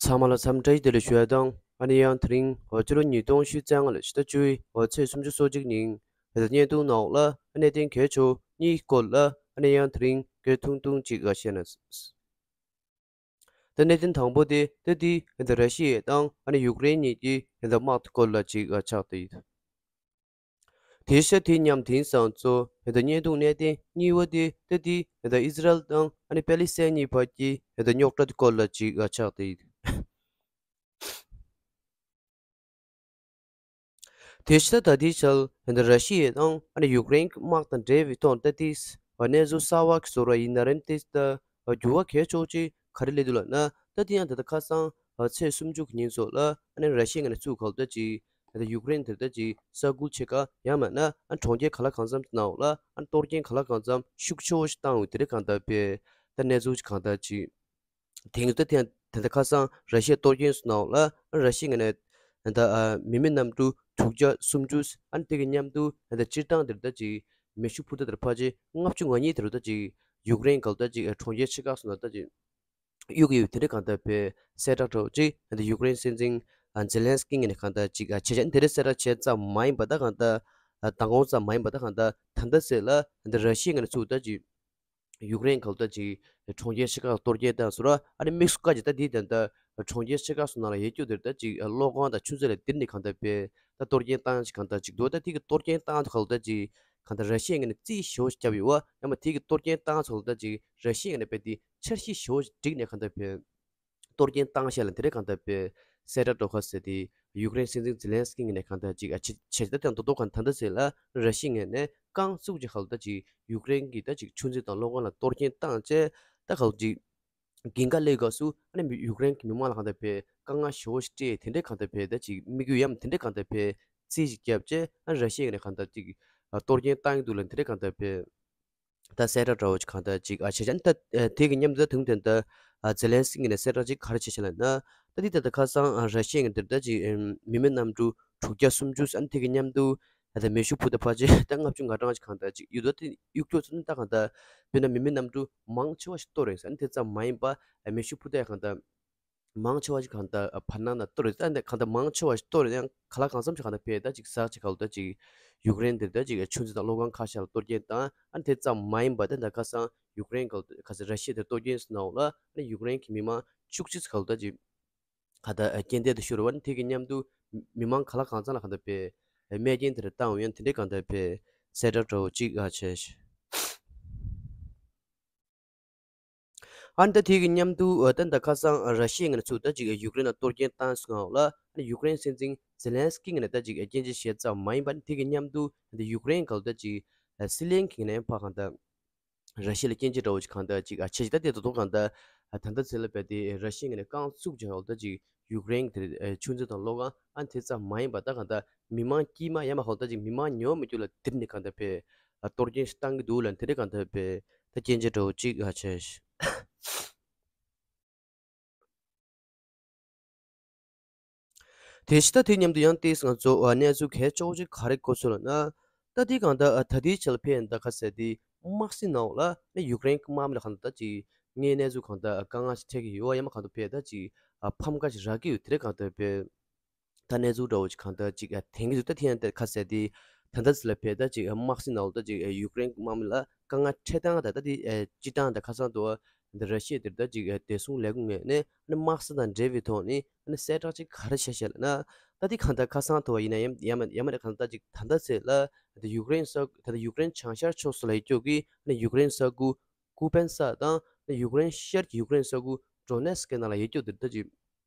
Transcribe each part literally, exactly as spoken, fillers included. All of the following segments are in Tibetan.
ཚང་མ་ལ་འཚམས་འདྲི་བདེ་ལེགས་ཞུ་ཡ་དང་། ཨ་ནི་ཡང་དེ་རིང་འོ་སྤྱི་ལོ་ཉིས་སྟོང་ཉི་ཤུ་རྩ་ལྔ་ལོའི་ཕྱི་ཟླ་བཅུ་པའི་འོ་ཚེས་སུམ་ཅུ་སོ་གཅིག་ཉིན་བོད་དོན་བརྙན་ཐུང་ནང་ལ་ཨ་གནད་དོན་གལ་ཆེ་བ་གཉིས་སྐོར་ལ་ཨ་ནི་ཡང་དེ་རིང་སྐད་ཐུང་ཐུང་ཅིག་ཨ་བཤད་ན། ད་གནད་དོན་དང་པོ་དེ་ད་དེ་ད་ར་ཤི་ཡ་དང་ཨ་ནི་ཡུཀ་རེན་གཉིས་ཀྱི་ད་དམག་སྐོར་ལ་ཅིག་ཨ་ཆགས་ཏེ་ཡིན། དེ་ཤ་དེ་མཉམ་དེང་སང་ཚོ་ད་བརྙན་ཐུང་གནད་དོན་གཉིས་པ་དེ་ད་དེ་ད་ཨི་ཟི་རལ་དང་ཨ་ནི་པེ་ལི་སི་ཐན་གཉིས་བར་གྱི་ད་རྙོག་དྲ་སྐོར་ལ་ཅིག་ཨ་ཆགས་ཏེ་ཡིན། དེ་ཕྱི་ད་ལྟའི་ཆར་ད་ར་ཤི་ཡ་དང་ཨ་ནི་ཡུཀ་རེན་གྱི་དམག་དང་འབྲེལ་བའི་ཐོག་ད་ལྟའི་གནས་ཚུལ་གསར་བ་གི་བཟོ་འདྲ་ཡིན་ན་རེད་དེ། ད་འགྱུར་བ་གལ་ཆེ་ཅིག་ག་རེ་སླེབས་འདུག་ལབ་ན། ད་དེ་ཡང་ད་ལྟ་ཁ་སང་ཚེས་སུམ་ཅུ་གི་ཉིན་སོགས་ལ་ཨ་ནི་ར་ཤི་ཡ་ངོས་ནས་ཚུར་ག་ལ་ད་ཅིག་ད་ཡུཀ་རེན་དེར་ད་ཅིག་ས་ཁུལ་ཕྱེད་ཀ་ཡང་མིན་ན་ཨ་གྲོང་ཁྱེར་གང་ལ་གང་འཚམ་ནང་ལ་ཨ་གཏོར་སྐྱོན་གང་ལ་གང་འཚམ་ཤུགས་ཆེ་བོ་ཞིག་བཏང་ཡོད་དེ་རེད། གང་ལྟར་བས་ད་གནས་ཚུལ་ཅིག་གང་ལྟར་ཅིག་དེང་དུ་ད་ཐེངས་ད་ལྟ་ཁ་སང་ར་ཤི་ཡ་གཏོར་སྐྱོན་སོགས་ནང་ལ་ཨ་ར་ཤི་ཡ་ངོས་ནས་ད་ལྟ་ཨ་མི་མེད་གནམ་གྲུ་དྲུག་བརྒྱ་སུམ་ཅུ་ཨ་ནི་དེ་གི་མཉམ་དུ་ད་ལྟ་སྤྱིར་བཏང་དེར་ད་ཅིག་མེ་ཤུགས་འཕུར་མདའ་དེར་ཕལ་ཆེར་ལྔ་བཅུ་ང་གཉིས་དེར་ད་ཅིག་ཡུཀ་རེན་ག་ལ་ད་ཅིག་གྲོང་ཁྱེར་ཕྱེད་ཀ་སོགས་ནང་ད་ཅིག་གཡུག་གི་ཡོད་དེ་རེད། གང་ལྟར་བས་གསལ་བསྒྲགས་འདྲ་བོ་ཅིག་ད་ལྟ་ཡུཀ་རེན་སྲིད་འཛིན་ཨ་ཛེ་ལན་སི་ཀི་ངོས་ནས་གང་ལྟར་ཅིག་ཨ་བྱས་བྱས་དེ་རེད། གསལ་བསྒྲགས་བྱས་ཙམ་མ་ཡིན་པ་ད་གང་ལྟར་ཨ་མདང་དགོང་ཙམ་མ་ཡིན་པ་ད་གང་ལྟར་ད་ལྟ་ཟེར་ལ་ད་ལྟ་ར་ཤི་ཡ་ངོས་ནས་ཚུར་ད་ཅིག་ཡུཀ་རེན་ག་ལ་ད་ཅིག་གྲོང་ཁྱེར་ཕྱེད་ཀ་གཏོར་སྐྱོན་བཏང་ཟེར་ར། ཨ་ནི་དམིགས་སུ་བཀར་ཅིག་ད་འདི་ད་ལྟ་གྲོང་ཁྱེར་ཕྱེད་ཀ་སོགས་ནང་ལ་ཡོད་རྒྱུ་དེར་ད་ཅིག་གློག་ཁང་དང་ཆུ་མཛོད་ལ་དེར་ནི་གང་ལྟར་བས་ད་གཏོར་སྐྱོན་བཏང་ཅིག་གང་ལྟར་ཅིག་འདུག་ད་དེ་གི་གཏོར་སྐྱོན་བཏང་དུས་ག་ལ་ད་ཅིག་གང་ལྟར་ར་ཤི་ཡ་ངོས་ནས་རྩིས་ཞེ་པོ་ཞིག་བརྒྱབ་ཡོད་པ། ཡང་མ་དེ་གི་གཏོར་སྐྱོན་བཏང་དུས་ག་ལ་ད་ཅིག་ར་ཤི་ཡ་ངོས་ནས་བས་དེ་འཆར་གཞི་ཞེ་པོ་ཞིག་བསྒྲིགས་ནས་གང་ལྟར་བས་གཏོར་སྐྱོན་བཏང་བཞག་ལ་དེ་རེད། གང་ལྟར་བས་གསལ་བསྒྲགས་འདྲ་བོ་ཁ་ཟེར་དེ་ཡུཀ་རེན་སྲིད་འཛིན་ཛེ་ལན་སི་ཀི་ངོས་ནས་གང་ལྟར་ཅིག་ཨ་བྱས་བྱས་ད་ལྟ་མདོར་མདོར་གང་ད་ལྟ་ཟེར་ལ་ར་ཤི་ཡ་ངོས་ནས་རྐང་བཙུགས་ཀྱི་ག་ལ་ད་ཅིག་ཡུཀ་རེན་གྱི་ད་ཅིག་ཆུ་མཛོད་དང་གློག་ཁང་ལ་གཏོར་སྐྱོན་བཏང་བྱས་ད་ག་ལ་ཅིག་འགན་ཁག་སླེབས་སྐབས་སུ་ཨ་ནི་ཡུཀ་རེན་གྱི་མི་མང་ལ་གང་ལྟར་བས་དཀའ་ངལ་ཞེ་པོ་ཞིག་སྤྲད་དེ་འདྲའི་གང་ལྟར་བས་ད་ཅིག་དམིགས་ཡུལ་ཡང་དེ་འདྲའི་གང་ལྟར་བས་རྩིས་ཞིག་བརྒྱབ་བྱས་ཨ་ར་ཤི་ཡ་ངོས་ནས་གང་ལྟར་ཅིག་གཏོར་སྐྱོན་བཏང་གི་འདུག་ལ་དེ་འདྲའི་གང་ལྟར་བས། ད་གསལ་བསྒྲགས་འདྲ་བོ་ཅིག་གང་ལྟར་ཅིག་ཨ་བྱས་ཙང་ད་དེ་གི་མཉམ་དུ་ད་དུང་དེ་ད་ཛེ་ལན་སི་ཀི་ངོས་ནས་གསལ་བསྒྲགས་ཅིག་ག་རེ་བྱས་ཤག་ལབ་ན། ད་དེ་ད་ལྟ་ཁ་སང་ར་ཤི་ཡ་ངོས་འདིར་ད་ཅིག་མི་མེད་གནམ་གྲུ་དྲུག་བརྒྱ་སུམ་ཅུ་ཨ་ནི་དེ་གི་མཉམ་དུ་ད་ལྟ་མེ་ཤུགས་འཕུར་མདའ་ཕལ་ཆེར་ད་ལྔ་བཅུ་ང་གྲངས་ཅིག་གང་ལྟར་ཅིག་ཡོད་དོ། དེ་གཡུག་ཀྱོག་ཚོ་ནི་ད་གང་ལྟར་དཔེར་ན་མི་མེད་གནམ་གྲུ་མང་ཆེ་བ་ཞིག་གཏོར་རེད་ཟེར། ཨ་ནི་དེ་ཙམ་མ་ཡིན་པ་མེ་ཤུགས་འཕུར་མདའ་ཡང་གང་ལྟར་མང་ཆེ་བ་ཞིག་གང་ལྟར་བར་སྣང་ན་གཏོར་རེད། ད་འདི་གང་ལྟར་མང་ཆེ་བ་ཞིག་གཏོར་རེད། ཡང་ག་ལ་གང་འཚམ་ཞིག་གང་ལྟར་བས་ད་ཅིག་ཟག་ཅིག་ག་ལ་ད་ཅིག་ཡུཀ་རེན་འདིར་ད་ཅིག་ཆུ་མཛོད་དང་གློག་ཁང་ཁ་ཤས་ལ་གཏོར་སྐྱོན་བཏང་། ཨ་ནི་དེ་ཙམ་མ་ཡིན་པ་ད་ད་ཁ་སང་ཡུཀ་རེན་ག་ལ་ཁ་སང་ར་ཤི་ཡ་དེར་གཏོར་སྐྱོན་སོགས་གནང་འོག་ལ་ཨ་ནི་ཡུཀ་རེན་གྱི་མི་མང་བཅུ་གཅིག་ག་ལ་ད་ཅིག་ག་ད་རྐྱེན་འདས་དུ་ཤོར་བ་ནི་དེ་གི་མཉམ་དུ་མི་མང་ག་ལ་གང་འཚམ་ལ་གང་ལྟར་བས་རྨས་སྐྱོན་དེ་འདྲ་བཏང་བ་ཡང་དེ་འདྲའི་གང་ལྟར་བས་གསལ་བསྒྲགས་འདྲ་བོ་ཅིག་ཨ་བྱས། ཨ་ནི་ད་དེ་གི་མཉམ་དུ་ཨ་ད་ད་ཁ་སང་ར་ཤི་ཡ་ངོས་ནས་ཚུར་ད་ཅིག་ཡུཀ་རེན་ལ་གཏོར་སྐྱོན་བཏང་སོང་ལ། ཨ་ནི་ཡུཀ་རེན་སྲིད་འཛིན་ཛེ་ལན་སི་ཀི་ངོས་ནས་ད་ཅིག་སྐྱོན་བརྗོད་བྱས་ཙམ་མ་ཡིན་པ། ཨ་ནི་དེ་གི་མཉམ་དུ་ད་ཡུཀ་རེན་ག་ལ་ད་ཅིག་སྲིད་བློན་གྱི་ངོས་ནས་ཕར་གང་ལྟར་ར་ཤི་ཡ་ལ་སྐྱོན་བརྗོད་འདྲ་བོ་ཅིག་གང་ལྟར་ཅིག་ཨ་བྱས་ཅིག་ད་དེ་ད་དུང་གང་ལྟར་ཨ་ད་ལྟ་ཚེ་ལ་བས་དེ་ར་ཤི་ཡ་ངོས་ནས་རྐང་བཙུགས་བྱས་ལ་ད་ཅིག་ཡུཀ་རེན་གྱི་དེ་ཆུ་མཛོད་དང་གློག་ཁང་ཨ་ནི་དེ་ཙམ་མ་ཡིན་པ་ད་གང་ལྟར་མི་མང་དཀྱུས་མ་ཡང་མ་གང་ལྟར་ཅིག་མི་མང་ཉུང་མི་རྒྱུ་ལ་དེར་ནི་གང་ལྟར་བས་ཨ་གཏོར་སྐྱོན་ཞིག་བཏང་གི་འདུག་ལ་དེ་འདྲའི་གང་ལྟར་བས་ད་སྐྱོན་བརྗོད་འདྲ་བོ་ཅིག་ཨ་བྱས། དེ་ཕྱི་ད་དེ་མཉམ་དུ་ཡང་ཏོག་ཙམ་ང་ཚོ་ཨ་གནས་ཚུལ་གལ་ཆེ་བོ་ཅིག་ག་རེ་གོ་སོང་ལབ་ན། ད་དེ་གང་ལྟར་ཨ་ད་ལྟའི་ཆར་ལ་ཕེབས་ད་ཁ་ཟེར་དེ་དམག་སྲིད་ནང་ལ་ནི་ཡུཀ་རེན་གྱི་དམག་མི་ལ་གང་ལྟར་ད་ཅིག་དངོས་གནས་ཚུལ་གང་ལྟར་དཀའ་ངལ་ཞིག་འཕྲད་ཀྱི་ཡོད་ཡང་མ་གང་ལྟར་ཕེབས་ད་ཅིག་ཨ་ཕམ་ཁ་ཞིག་རག་གི་ཡོད་དེ་རེད། གང་ལྟར་ཕེབས་ད་གནས་ཚུལ་འདྲ་བོ་ཅིག་གང་ལྟར་ཅིག་ཨ་དེང་གི་ཚུལ་ད་ཐེངས་འདིར་ཁ་ཟེར་དེ་ད་ལྟ་ཚེ་ལ་ཕེབས་ད་ཅིག་ཨ་དམག་སྲིད་ནང་ལ་ད་ཅིག་ཨ་ཡུཀ་རེན་གྱི་དམག་མི་ལ་དཀའ་ངལ་འཕྲད་སྟངས་ད་ད་དེ་ཨ་སྤྱི་བཏང་ད་ཁ་སང་དུ་འདི་ར་ཤི་ཡ་འདིར་ད་ཅིག་བདེ་སྲུང་ལས་ཁུངས་ངོས་ནས་ནི་དམག་སྲིད་དང་འབྲེལ་བའི་ཐོག་ནས་ནི་གསལ་བསྒྲགས་ཅིག་ག་རེ་བྱས་ཤག་ལབ་ན། ད་དེ་གང་ལྟར་ཁ་སང་དུ་ཡིན་ན་ཡང་ཡང་མ་ཡང་མ་རེད། གང་ལྟར་ཅིག་ད་ལྟ་ཚེ་ལ་ད་ཡུཀ་རེན་ས་ད་ལྟ་ཡུཀ་རེན་བྱང་ཤར་ཕྱོགས་སུ་ལ་ཡོད་རྒྱུ་གི་ནི་ཡུཀ་རེན་ས་ཁུལ་ཀུ་པན་ས་དང་ནི་ཡུཀ་རེན་ཤར་གྱི་ཡུཀ་རེན་ས་ཁུལ་ཌོ་ནེ་སི་ཀི་ནང་ལ་ཡོད་རྒྱུ་འདིར་ད་ཅིག་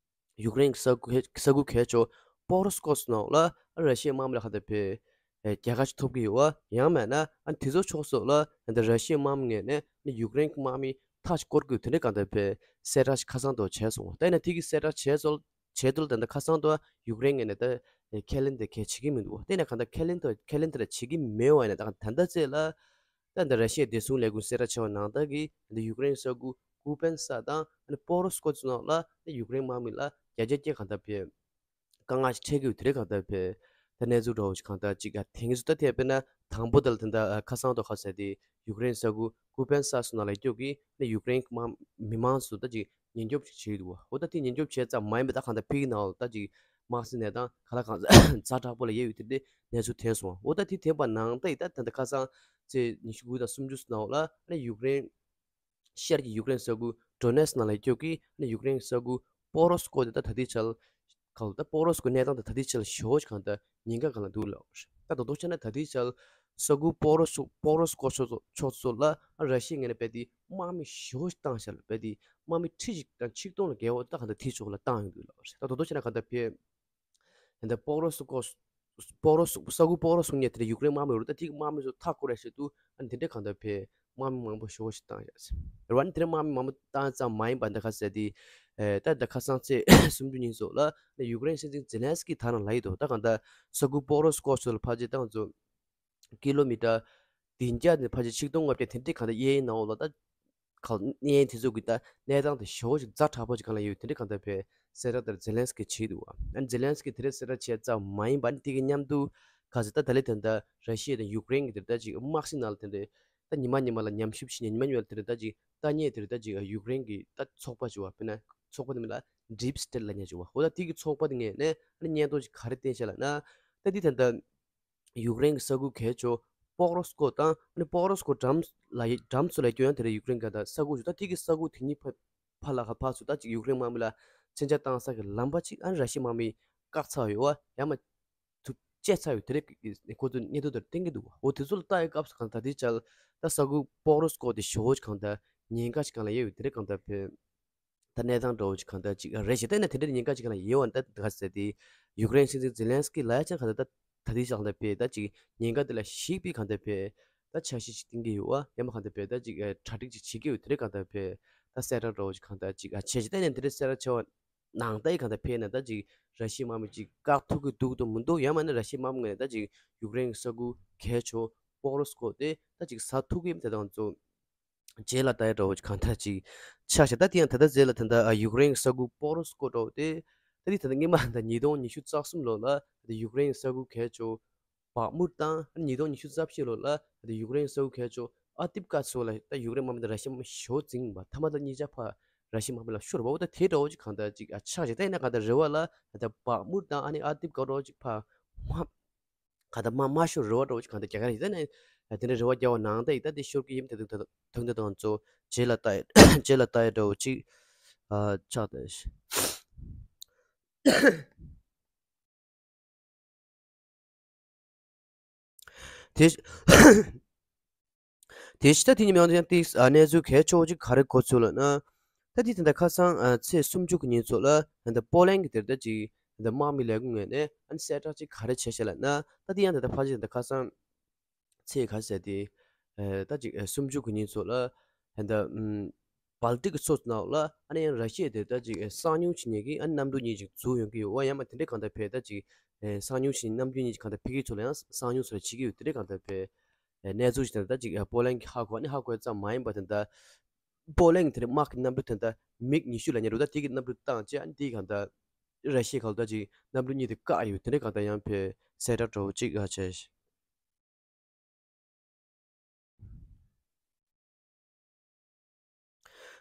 ཡུཀ་རེན་གྱི་ས་ཁུལ་ས་ཁུལ་གལ་ཆེ་བོ་པོ་རོ་སི་ཀོ་སི་ནང་ལ་ར་ཤི་ཡའི་དམག་མི་ལ་གང་ལྟར་བས་རྒྱལ་ཁ་ཞིག་ཐོབ་ཀྱི་ཡོད་པ། ཡང་མིན་ན་ཨ་དེ་ཚོ་ཕྱོགས་སོགས་ལ་ཨ་ད་ར་ཤི་ཡའི་དམག་མི་ངོས་ནས་ནི་ཡུཀ་རེན་གྱི་དམག་མི་མཐའ་ཞིག་བསྐོར་དགོས་དེ་འདྲའི་གང་ལྟར་བས་གསལ་བསྒྲགས་ཤིག་ཁ་སང་དུ་བྱས་སོང་བ། ད་ཡིན་ན་དེ་གི་གསལ་བསྒྲགས་བྱས་སོང་བྱས་དུས་ལ་ད་ལྟ་ཁ་སང་དུ་ཡུཀ་རེན་ངོས་ནས་ད་ཁས་ལེན་དེ་གལ་བྱེད་ཀྱི་མི་འདུག་ད་ཡིན་ན་གང་ལྟར་ཁས་ལེན་དུ་ཁས་ལེན་དེ་ལ་བྱེད་ཀྱི་མེད་པ་ཡིན་ན་ད་ད་ལྟ་ཚེ་ལ། ད་ད་ར་ཤི་ཡའི་བདེ་སྲུང་ལས་ཁུངས་གསལ་བསྒྲགས་བྱས་པ་ནང་ལྟར་གྱི་ད་ཡུཀ་རེན་ས་ཁུལ་ཀུ་པན་ས་དང་ཨ་ནི་པོ་རོ་སི་ཀོ་སི་ནང་ལ་ད་ཡུཀ་རེན་དམག་མི་ལ་བརྒྱ་ཆ་བརྒྱ་གང་ལྟར་བས་དཀའ་ངལ་ཞིག་འཕྲད་ཀྱི་ཡོད་དེ་རེད། གང་ལྟར་བས་ད་གནས་ཚུལ་འདྲ་བོ་ཞིག་གང་ལྟར་ཅིག་ཨ་དེང་གི་ཚུལ་ད་ཐེབས་པས་ན་དང་པོ་དེ་ལ་ད་ལྟ་ཨ་ཁ་སང་དུ་ཁ་ཟེར་དེ་ཡུཀ་རེན་ས་ཁུལ་ ཀུ་པན་ས་སུ་ནང་ལ་སྐྱོད་ཀྱིས་ནི་ཡུཀ་རེན་དམག་མི་མང་ཚོ་ད་ཅིག་ཉེན་སྐྱོབ་ཅིག་བྱེད་ཀྱི་འདུག་བ། འོ་ད་དེ་ཉེན་སྐྱོབ་བྱས་ཙང་མ་ཡིན་པ་ད་གང་ལྟར་ཕ་གི་ནང་ལ་ད་ཅིག་དམག་སའི་གནས་སྟངས་ག་ལ་གང་ཛ་དྲག་པོ་ལ་ཡོད་ཡོད་དེ་འདྲའི་གནས་ཚུལ་ཐོན་སོང་བ། འོ་ད་དེ་ཐོན་པ་ནང་ད་ཡི་ད་ད་ལྟ་ཁ་སང་ཚེས་ཉི་ཤུ་དགུ་དང་སུམ་ཅུ་ནང་ལ་ནི་ཡུཀ་རེན་ཤར་གྱི་ཡུཀ་རེན་ས་ཁུལ་ཌོ་ནེ་སི་ནང་ལ་སྐྱོད་ཀྱིས་ནི་ཡུཀ་རེན་ས་ཁུལ་པོ་རོ་སི་ཀོ་དེ་ད་ད་ལྟའི་ཆར་གང་ལ་ད་པོ་རོ་སི་ཀོ་གནས་སྟངས་དེ་ད་ལྟའི་ཆར་ཞེ་པོ་ཅིག་གང་ལྟར་ཉེན་ཁ་སྒང་ལ་འདུག་ལབ། ད་ད་དུང་བྱས་ན་ད་ལྟའི་ཆར་ས་ཁུལ་པོ་རོ་སི་པོ་རོ་སི་ཀོ་ཕྱོགས་ཕྱོགས་ཚོ་ལ་ར་ཤི་ཡའི་ངོས་ནས་རྦད་དེ་དམག་མི་ཞེ་པོ་ཅིག་བཏང་ཤག་ལབ། རྦད་དེ་དམག་མི་ཁྲི་གཅིག་དང་ཆིག་སྟོང་ལ་བརྒལ་བ་ད་གང་ལྟར་དེའི་ཕྱོགས་ལ་བཏང་ཡོང་གི་ཡོད་ལབ། ད་ད་དུང་བྱས་ན་གང་ལྟར་ཕེ་ད་ལྟ་པོ་རོ་སི་ཀོ་པོ་རོ་སི་ས་ཁུལ་པོ་རོ་སི་ཀོ་ཉེ་དེར་ཡུཀ་རེན་དམག་མི་ཡོད་རེད། ད་དེ་གི་དམག་མི་ཚོ་མཐའ་སྐོར་རེ་བྱེད་དུས་ཨ་ནི་དེ་འདྲའི་གང་ལྟར་ཕེ་དམག་མི་མང་པོ་ཞེ་པོ་ཅིག་བཏང་ཡོད་ཟེར། རེད་བ། ཨ་ནི་དེ་འདྲའི་དམག་མི་མང་པོ་བཏང་ཙམ་མ་ཡིན་པ་འདི་ག་ཟེར་དེ་ཨེ་ད་ད་ཁ་སང་ཚེས་སུམ་ཅུ་ཉིན་སོགས་ལ་ནི་ཡུཀ་རེན་སྲིད་འཛིན་ཛེ་ལན་སི་ཀི་ད་ནང་ལ་ཡོད་དོ། ད་གང་ལྟར་ས་ཁུལ་པོ་རོ་སི་ཀོ་ཚོ་ལ་ཕལ་ཆེར་ཏང་ཚོ་ཀི་ལོ་མི་ཊར་བདུན་བརྒྱ་ནས་ཕལ་ཆེར་ཆིག་སྟོང་ལྔ་བརྒྱ་དེ་འདྲའི་གང་ལྟར་གཡས་ནང་འོག་ལ་ད་གང་གནས་ཡུལ་དེ་ཚོ་གི་ད་གནས་སྟངས་དེ་ཞེ་པོ་ཅིག་ཛ་དྲག་པོ་ཅིག་གང་ལ་ཡོད་དེ་འདྲའི་གང་ལྟར་ཕེ་གསལ་བསྒྲགས་དེར་ཛེ་ལན་སི་ཀི་བྱས་འདུག་བ། ཨ་ནི་ཛེ་ལན་སི་ཀི་དེ་འདྲའི་གསལ་བསྒྲགས་བྱས་ཙམ་མ་ཡིན་པ་ནི་དེ་གི་མཉམ་དུ་ག་ཚོད་ད་ད་ལེ་དེ་འདྲ་ར་ཤི་ཡ་དང་ཡུཀ་རེན་གི་དེ་འདྲ་ཅིག་དམག་སྲིད་ནང་ལ་དེ་འདྲའི་ད་ཉི་མ་ཉི་མ་ལ་ཉམས་ཞིབ་བྱེད་ཉི་མ་ཉི་མ་ལ་དེ་འདྲ་ད་ཅིག་ལྟ་ཉེས་དེ་འདྲ་ད་ཅིག་ཡུཀ་རེན་གི་ད་ཚོགས་པ་ཅིག་བ། དཔེར་ན་ཚོགས་པ་དེ་མིང་ལ་ཌིབ་སི་ཊེཊ་ལབ་མཁན་ཅིག་བ། འོ་ད་དེ་གི་ཚོགས་པ་དེ་ངོས་ནས་ཨ་ནི་སྙན་ཐོ་ཅིག་ག་རེ་བཏོན་ཤག་ལབ་ན། ད་འདི་ད་ལྟ་ཡུཀ་རེན་གྱི་ས་ཁུལ་གལ་ཆེ་པོ་རོ་སི་ཀོ་དང་ཨ་ནི་པོ་རོ་སི་ཀོ་འགྲམ་ལ་ཡི་འགྲམ་ཚོ་ལ་སྐྱོད་ཡང་དེ་ལ་ཡུཀ་རེན་གྱི་ད་ས་ཁུལ་ཅིག་ད་དེ་གི་ས་ཁུལ་དེ་གཉིས་ཕ་ཕ་ལ་ཁ་ཕར་ཚུར་ད་ཅིག་ཡུཀ་རེན་དམག་མི་ལ་མཚོན་ཆ་བཏང་ས་གི་ལམ་པ་ཅིག་ཨ་ནི་ར་ཤི་དམག་མིས་བཀག་ཚར་ཡོད་བ། ཡང་མ་ཐུབ་བཅད་ཚར་ཡོད་དེ་རེད། ཁོ་ཚོས་སྙན་ཐོ་དེར་བསྟན་གྱི་འདུག་བ། འོ་དེ་ཚོ་ལ་ལྟ་ཡི་སྐབས་སུ་གང་ད་དེ་ཅལ་ད་ས་ཁུལ་པོ་རོ་སི་ཀོ་དེ་ཞེ་པོ་ཅིག་གང་ད་ཉེན་ཁ་ཅིག་གང་ལ་ཡོད་ཡོད་དེ་རེད། གང་ད་བོད་ད་གནས་སྟངས་འདྲ་བོ་ཅིག་གང་ལྟར་ཅིག་རེད་ཞེས་བལྟས་ན་དེ་འདྲའི་ཉེན་ཁ་ཅིག་གང་ལ་ཡོད་པ་འདྲ་འདུག་ག་ཟེར་ཏེ། ཡུཀ་རེན་སྲིད་འཛིན་ཛེ་ལན་སི་ཀི་ལ་ཡ་ཅང་གང་ལྟར་ད་ད་ལྟའི་ཆར་གང་ལྟར་བོད་ད་ཅིག་ཉེན་ཁ་དེ་ལ་ཞིག་པའི་གང་ལྟར་བོད་ད་འཆར་གཞི་ཅིག་བཏིང་གི་ཡོད་པ། ཡང་མ་གང་ལྟར་བོད་ད་ཅིག་གྲ་སྒྲིག་ཅིག་བྱེད་ཀྱི་ཡོད་དེ་འདྲའི་གང་ལྟར་བོད་ད་གསལ་བསྒྲགས་འདྲ་བོ་ཅིག་གང་ལྟར་ཅིག་བྱས་ཞེས་བལྟས་ན་དེ་འདྲའི་གསལ་བསྒྲགས་བྱས་པ་ནང་ལྟར་གང་ལྟར་བོད་ནས་ད་ཅིག་ར་ཤི་ཡའི་དམག་མི་ཅིག་བཀག་ཐུབ་ཀྱི་འདུག་དང་མི་འདུག་ཡང་མིན་ན་ར་ཤི་ཡའི་དམག་མི་ངོས་ནས་ད་ཅིག་ཡུཀ་རེན་གྱི་ས་ཁུལ་གལ་ཆེ་པོ་རོ་སི་ཀོ་དེ་ད་ཅིག་ཟ་ཐུབ་ཀྱི་ཡིན་དེ་དང་གཙོ། རྗེས་ལ་ལྟ་ཡ་འདྲ་བོ་ཅིག་གང་ལྟར་ཅིག་ཆགས་ཤག་ད་དེ་ཡང་ད་ལྟ་རྗེས་ལ་ད་ལྟ་ཨ་ཡུཀ་རེན་གྱི་ས་ཁུལ་པོ་རོ་སི་ཀོ་འདྲ་བོ་དེ་ད་དེ་ད་ལྟ་སྔོན་མ་ད་ཉིས་སྟོང་ཉི་ཤུ་རྩ་གསུམ་ལོ་ལ་ད་ཡུཀ་རེན་གྱི་ས་ཁུལ་གལ་ཆེ་བ་བག་མུར་དང་ཉིས་སྟོང་ཉི་ཤུ་རྩ་བཞི་ལོ་ལ་ད་ཡུཀ་རེན་གྱི་ས་ཁུལ་གལ་ཆེ་བ་ཨ་ཏིབ་ཀ་ཚོ་ལ་ད་ཡུཀ་རེན་དམག་མི་དང་ར་ཤི་ཡ་དམག་མི་ཞེ་པོ་འཛིང་བ། མཐའ་མ་ད་གཉིས་ཆ་ཕར་ར་ཤི་ཡ་དམག་མི་ལ་ཤོར་བ། འོ་ད་དེ་འདྲ་བོ་ཅིག་གང་ལྟར་ཅིག་ཨ་ཆགས་ཤག་ད་ཡིན་ན་གང་ལྟར་རེ་བ་ལ་ད་བག་མུར་དང་ཨ་ནི་ཨ་ཏིབ་ཀ་འདྲ་བོ་ཅིག་ཕར་མ། ག་ད་མ་མ་ཤོར་རེ་བ་འདྲ་བོ་ཅིག་གང་ད་རྒྱ་གར་ཡིན་ད་ནས་དེ་འདྲ་རེ་བ་རྒྱག་པ་ནང་ད་ཡིན་ད་དེ་ཤོར་གི་ཡིན་ད་དུང་ད་དུང་ད་དང་ཚོ་རྗེས་ལ་ལྟ་ཡ་རྗེས་ལ་ལྟ་ཡ་འདྲ་བོ་ཅིག་ཨ་ཆགས་ད། དེ་དེ་ཕྱི་ད་དེ་ཉིན་མ་ཡང་ཏིག་ཨ་གནས་ཚུལ་གལ་ཆེ་བོ་ཅིག་ག་རེ་གོ་ཚུལ་ལ་ན། ད་དེ་དེ་འདྲ་ཁ་སང་ཨ་ཚེས་སུམ་ཅུ་གི་ཉིན་ཚོ་ལ་ད་པོ་ལན་གྱི་དེར་ད་ཅིག་ད་དམག་མི་ལས་ཁུངས་ངོས་ནས་ཨ་ནི་གསལ་བསྒྲགས་ཅིག་ག་རེ་བྱས་ཤག་ལབ་ན། ད་དེ་ཡང་ད་ད་ཕལ་ཆེར་ད་ཁ་སང་ཚེས་ག་ཟེར་དེ་ཨ་ད་ཅིག་ཨ་སུམ་ཅུ་གི་ཉིན་ཚོ་ལ་ད་ད་ཨམ་བལ་ཏིག་གི་ཕྱོགས་ནང་ལ་ཨ་ནི་ཡང་ར་ཤི་ཡ་དེ་ད་ཅིག་ཨ་གསང་མྱུལ་བྱེད་མཁན་གྱི་ཨ་ནི་གནམ་གྲུ་གཉིས་ཅིག་འཛུལ་ཡོང་གི་ཡོད་པ། ཡང་མ་དེ་འདྲའི་གང་ལྟར་བོད་ད་ཅིག་ཨ་གསང་མྱུལ་བྱེད་གནམ་གྲུ་གཉིས་ཅིག་གང་ལྟར་ཕ་གི་ཚོ་ལ་ཡང་གསང་མྱུལ་ཚོ་ལ་བྱེད་ཀྱི་ཡོད་དེ་འདྲའི་གང་ལྟར་བོད། ཨེ་གནས་ཚུལ་ཞིག་དང་ད་ཅིག་ཨེ་པོ་ལན་གྱིས་ཧ་གོ། ཨ་ནི་ཧ་གོ་ཙམ་མ་ཡིན་པ་དེ་འདྲ་པོ་ལན་གྱི་དེ་རིང་དམག་གི་གནམ་གྲུ་དེ་འདྲ་མིག་ཉི་ཤུ་ལབ་མཁན་འདུག་ད་དེ་གི་གནམ་གྲུ་བཏང་རྗེས་ཨ་ནི་དེ་གང་ལྟར་ར་ཤི་ཡའི་ཁ་ལ་ད་ཅིག་གནམ་གྲུ་གཉིས་དེ་བཀག་ཡོད་དེ་འདྲ་གང་ལྟར་ཡང་བོད་གསལ་བསྒྲགས་འདྲ་བོ་ཅིག་ཨ་བྱས།